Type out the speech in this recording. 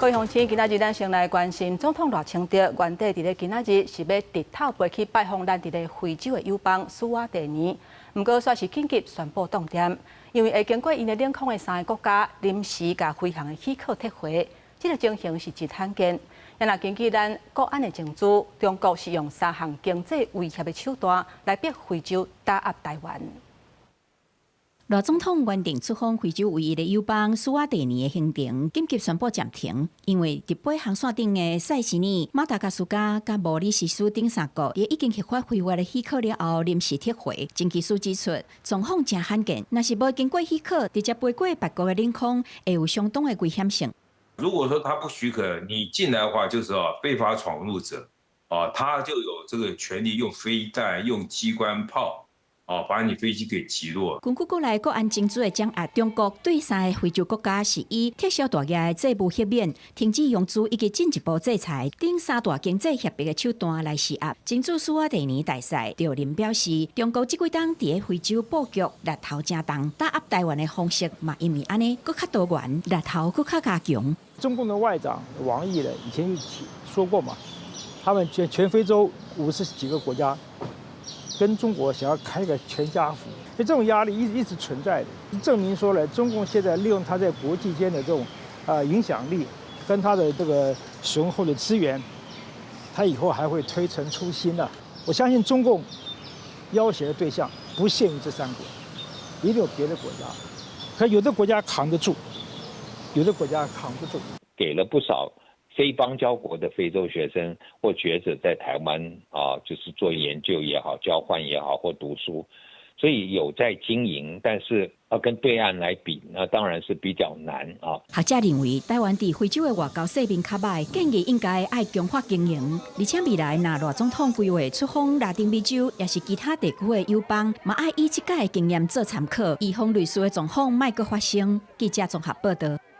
各位鄉親，今仔日咱先來關心總統賴清德，原底佇咧今仔日是欲直透飛去拜訪咱佇咧非洲的友邦史瓦帝尼，毋過煞是緊急宣布當點，因為會經過𪜶的領空的三个國家臨時共飛行的許可撤回，這个情形是真罕見。若根據咱國安的情資，中國是用三項經濟威脅的手段來逼非洲打壓台灣。賴總統原定出訪非洲唯一的友邦史瓦帝尼的行程緊急宣布暫停，因為直飛航線頂的塞舌爾、馬達加斯加佮模里西斯等三國，已經核發非法的許可了後，臨時撤回。情治署指出，狀況誠罕見，若是無經過許可，直接飛過別國的領空，會有相當的危險性。如果說他不許可你進來的話，就是非法闖入者，啊，他就有這個權利用飛彈、用機關炮。哦，把你飛機給擊落。根據國內國安情資的掌握，中國對三个非洲國家是以撤銷大額的債務赦免、停止融資以及進一步制裁等三大經濟脅迫的手段來施壓。前駐史瓦帝尼大使趙林表示，中國這幾冬佇咧非洲布局力頭誠重，打壓台灣的方式嘛，因為按呢閣較多元，力頭閣較加強。中共的外長王毅呢，以前就說過嘛，他們全非洲50幾個國家，跟中國想要開個全家福，所以這種壓力一直存在的，證明說呢，中共現在利用他在國際間的這種影響力，跟他的這個雄厚的資源，他以後還會推陳出新的。我相信中共要挾的對象不限於這三國，一定有別的國家，可有的國家扛得住，有的國家扛不住。給了不少非邦交國的非洲學生或學者在台灣啊，就是做研究也好、交換也好或讀書，所以有在經營，但是要跟對岸來比，那當然是比較難啊。學者認為，台灣佇非洲的外交勢面較䆀，建議應該愛強化經營，而且未來若賴總統規劃出訪拉丁美洲，抑是其他地區的友邦，嘛愛以這擺的經驗做參考，以防類似的狀況莫閣發生。記者綜合報道。